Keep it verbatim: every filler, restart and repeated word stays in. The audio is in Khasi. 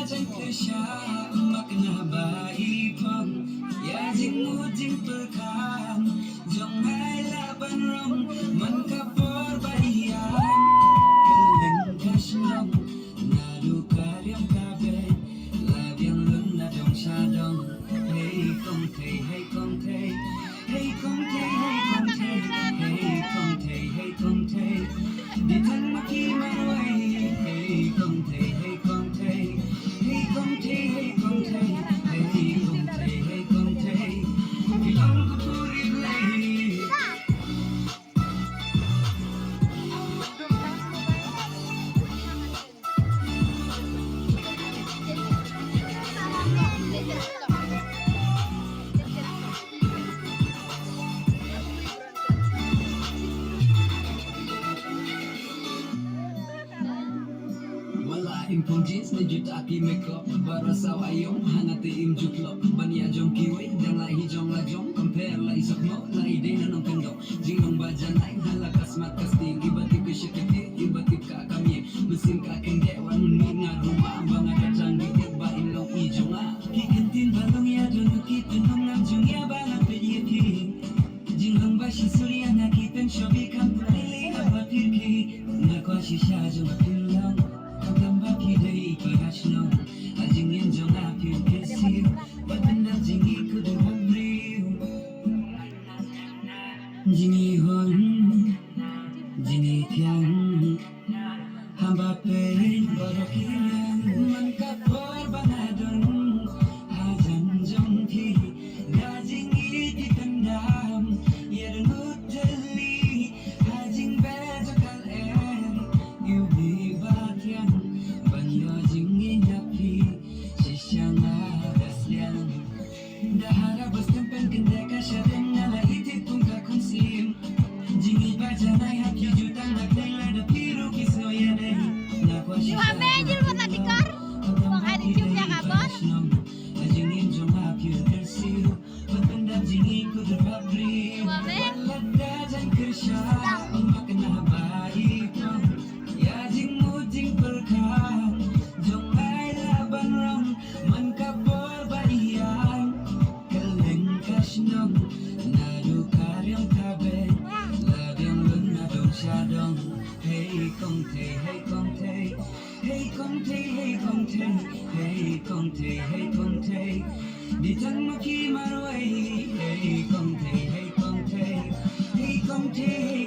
Jang kyrsha, mak na ba i phong, ïa jingmut jingpyrkhat jong ngi la ban rong, man ka por ba ïa kylleng ka shnong, naduh ka riam ka beit, la biang lun na dong sha dong. Hei Kong Thei, hei Kong Thei, hei Kong Thei, hei Kong Thei, hei Kong Thei, hei Kong Thei. Di tang ma ki marwei, hei Kong Thei, hei Kong Thei, hei Kong Thei, hei Kong Thei, hei Kong Thei, hei Kong Thei. Ki long ku puri lei. Wala im phong jeans ne juta ki makeup, bara saw aiom hana te im juklop. Ban ïa jong kiwei dang la hi jong la jong, compare la i sok no la i dei na nongkyndong. Jinglong ba janai hala ka smart ka sting, iba tip ka shakati, iba tip ka kamie. Mynsiem ka kyndeh wan mynmiet nga ruh ma ba nga da tang di tip ba in long i jong nga. Ki kyntien ba long ïa don ki pynlong ngam jong ïa ba nga peit ïa ki. Jinglong ba shisha ïa nga ki pynshop i kam pynlili ha ba pyrki. Nga kwah shisha jong nga pynlong. Kam ba ki dei para shnong. A jingim jong nga pyrki siew. Ba pyndap jingïakynduh ba briew. Jingïahong, jingïathiang. Haba peit baroh ki rang man ka por ba nga don hajan jong phi. Da jingïeit phi pyndam ïa dang u tylli ha jingbeh jong ka lyer. Ïa u hi ba thiang ban ïoh jingïeit na phi. Shisha nga da sliang. Da hara ba stem pen kyndeh ka sha deng nga la ïeit kum ka khun slim. Jingïeit ba janai ha ki jutang ba khlei lada phi ruh phi sngew ïa dei. Nga kwah shisha. Wa me jil wat la tikar. Wa hai di jum ïa ka bor. Jingim jong nga phi kyrsiew. Ba pyndap jingïeit ku da ba briew. Wa me. Lada jan kyrsha. Mak na ba i phong. Ïa jingmut jingpyrkhat jong ngi la ban rong man ka por ba ïaid. Kylleng ka shnong naduh ka riam ka beit la biang lun na dong sha dong. Hei Kong Thei, hei Kong Thei, hei Kong Thei, hei Kong Thei, hei Kong Thei, hei Kong Thei. Di tang ma ki marwei. Hei Kong Thei, hei Kong Thei, hei Kong Thei, hei